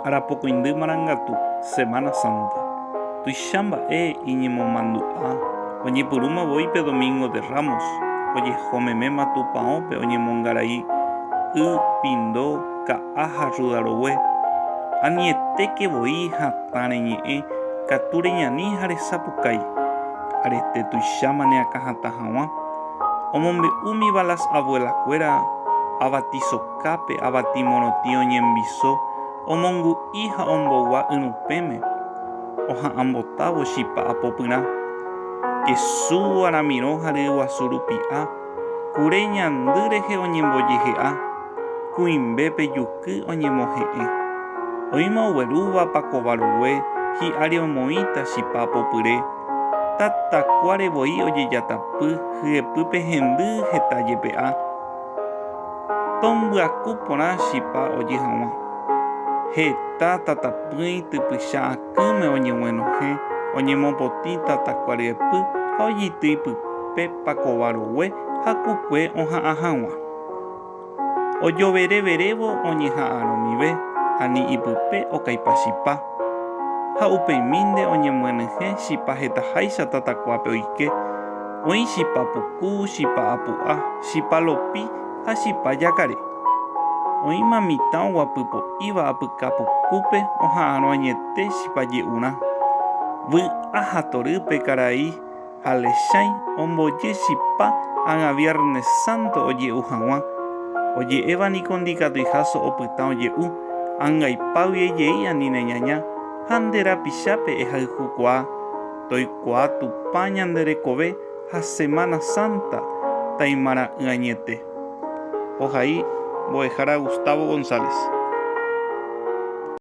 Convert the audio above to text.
Arapokõindy marangatu, Semana Santa. Tuicha mba'e iñemomandu'a oñepyrũma voi pe Domingo de Ramos, ojeho meméma tupãópe oñemongarai y, pindo, ka'a ha rruda rogue. Anietéke voi hatã reñe'ẽ katu reñani ha resapukái. Arete tuicháma neakãhatã hag̃ua. Omombe'úmiva las abuela-kuéra avati sokápe avati morotĩ oñembiso, omongu'i ha ombogua yrupẽme, oha'ãmbotávo chipa apopyrã. Kesu, aramirõ ha ryguasu rupi'a, kure ñandy rehe oñembojehe'a, kuimbépe juky oñemohe'ẽ. Oĩma oguerúva pakova rogue, hi'ári omoĩta chipa apopyre. Tatakuáre voi ojejatapy hyepýpe hendy heta jepe'a, tombyaku porã chipa ojy hag̃ua. Heta tatapỹi typycha akỹme oñeguenohẽ, oñemopotĩ tatakua ryepy ha ojeity ipype pakova rogue ha kukue oha'ã hag̃ua. Ojovere verévo oñeha'arõmive ha ni ipype okaipa chipa. Ha upeimínte oñemyenyhẽ chipa hetaháicha tatakuápe oike, oĩ chipa puku, chipa apu'a, chipa lopi ha chipa jakare. Oĩma mitã oguapy po'íva apyka pukúpe oha'arõ añete chipa je'urã. Vy'a ha torýpe karai Ha lechãi ombojy chipa ágã Viernes Santo oje'u haguã. Oje'éva niko ndikatuiha so'o pytã oje'u, angaipágui ejei ani ne ñaña, ha nde rapichápe ehayhukuaa. Toikuaa Tupã ñande rekove ha Semana Santa taimara'ỹ añete. Ohai mbo'ehára Gustavo González.